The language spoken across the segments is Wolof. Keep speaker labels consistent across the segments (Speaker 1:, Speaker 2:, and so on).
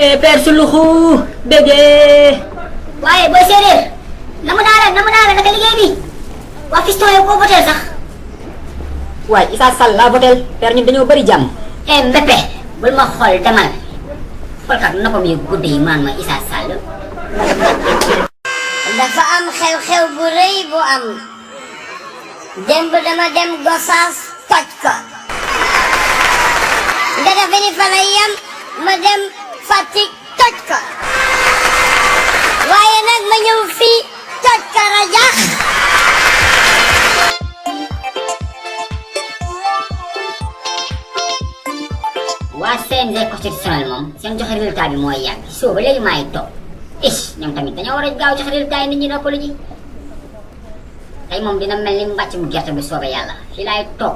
Speaker 1: Père Suluxu bégee.
Speaker 2: waaye booy séeréer namu naa la naka liggéey bi waa fiston yow koo voteel sax.
Speaker 1: waaye Issa Sall laa votel père ñun dañoo bëri jàmm.
Speaker 2: Mbéppe bul ma xool demal xool kat noppam yu gudd yi maan ma Issa Sall.
Speaker 3: dafa am xew-xew bu rëy bu am démb dama dem Gossas toj ko nga defe ni fa lay yam ma dem Fatick toj ko waaye nag ma ñëw fii toj ko rajax.
Speaker 2: waa CNG constitutionnel moom seen joxe résultat bi mooy yàgg soo ba léegi maa ngi toog ñoom tamit dañoo war a gaaw joxe résultat yi nit ñi noppalu ji tey moom dina mel ni mbàccum gerte bu soobee yàlla fii laay toog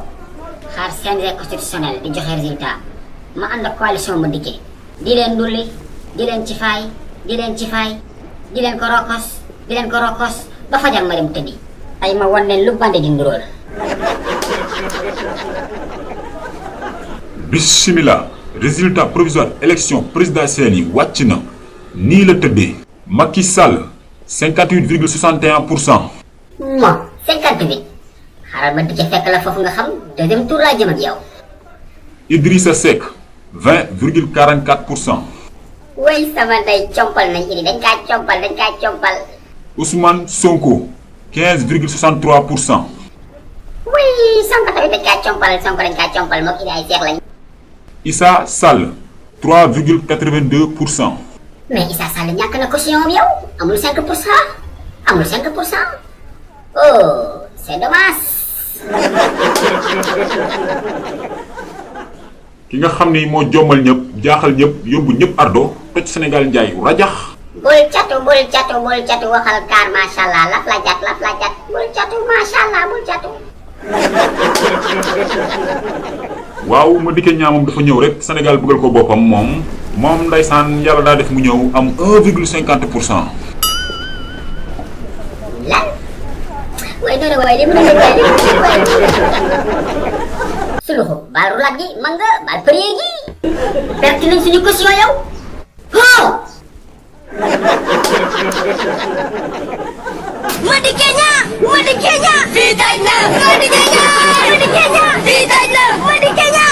Speaker 2: xaar CNG constitutionnel di joxe résultat ma ànd ak coalition ma dikkee di leen dulli di leen ci faay di leen ci faay di leen ko rokkos ba fajar ma dem tëddi tey ma wan leen lu bande di nduróol.
Speaker 4: Bismillah résultat provisoire élection présidentielle yi wàcc na nii la tëddee Macky Sall 58,61%.
Speaker 2: moom 58 xaaral ma dikkee fekk la foofu nga xam deuxième tour laa jëm ak yow.
Speaker 4: Idrissa Seck 20,44%.
Speaker 2: way sama ndey compal nañ Idi dañ kaa compal.
Speaker 4: Ousmane Sonko 15,63%.
Speaker 2: way Sonko tamit dañ kaa compal moom Idi ay seex lañ.
Speaker 4: Issa Sall 3,82%.
Speaker 2: mais Issa Sall ñàkk na caution am yow amul 5%. Oh c'est dommage.
Speaker 4: ki nga xam ni moo jommal ñëpp jaaxal ñëpp yóbbu ñëpp ardo toj Sénégal njaay rajax.
Speaker 2: bul catu waxal kaar macha allah laf la jat bul catu macha allah bul catu.
Speaker 4: waaw ma dikkee ñaamam dafa ñëw rek Sénégal bëggal ko boppam moom ndeysaan yàlla daa def mu ñëw am 1,50%.
Speaker 2: lan. waaye noonu waaye li mu ne waaye Suluxu baal rulaat gi man nga baal përier gi. perte nañ suñu caution yow.
Speaker 3: Madi Kenya fii daj na Madi Kenya fii daj na Madi Kenya